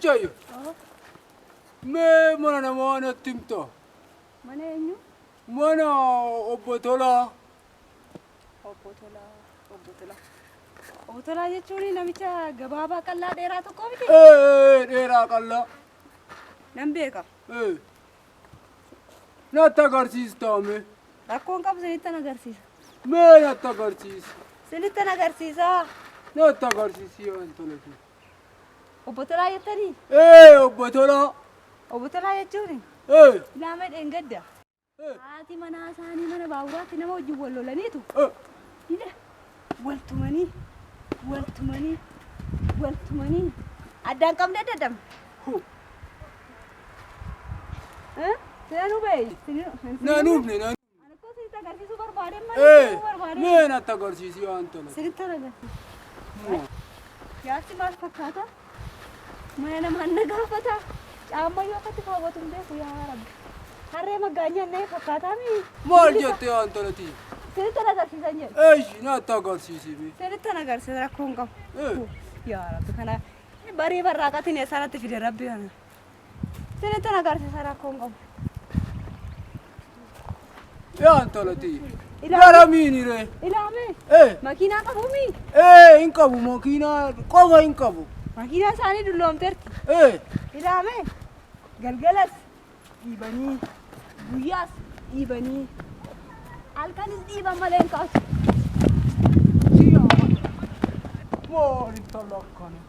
Mucayyo. Mee mana namaa natti himta? Mana eenyu? Mana obbo Tolaa. Obbo Tolaa, Obbo Tolaa. Obbo Tolaa jechuun namicha gabaabaa qal'aa dheeraa tokko miti? Ee, dheeraa qal'aa. Nan beeka. Ee. Natti agarsiistaa mee? Rakkoon qabu sinittan agarsiisa. Mee natti agarsiisi. Sinittan agarsiisa. Natti agarsiisi yaa intala kee. Obbo Tolaa jettanii? Ee, obbo Tolaa. Obbo Tolaa jechuun Ee. Ilaama dheengadda. Haati manaa isaanii mana baaburaatti nama wajjin wal lolaniitu. Ila wal tumanii wal tumanii wal tumanii addaan qabnee dadhabne. Sinanuu ba'e. Nan hubne nan. Ani koo sinitti agarsiisuu barbaadeen malee Ee, sinuu barbaadeen. mee natti agarsiisi yaa intala. Sinitti agarsiisa. Jaarsi maal fakkaata? Mana namaan na gaafata. Caamma yoo akkatti kaawwatu hin beeku yaa Rabbi. Harree maggaanyaan na fakkaataa mi? Maal jette yaa intala tiyya? Sinitti agarsiisan jedhe. Eeshi natti agarsiisi mee. Sinitti agarsiisa rakkoo hin qabu. Ee. Yaa Rabbi kana barii barraaqatiin eessaanatti fide Rabbi kana. Sinitti agarsiisa rakkoo hin qabu. Yaa intala tiyya. Gara miini ree? Ilaame. Ee. Makiinaa qabumi? Ee hin qabu makiinaa qofa hin qabu. Makiinaa isaanii dulloomteerti. Ee. Ilaame. Galgalas dhiibanii guyyaas dhiibanii halkanis dhiiban malee hin kaasu. Maal intala akkana?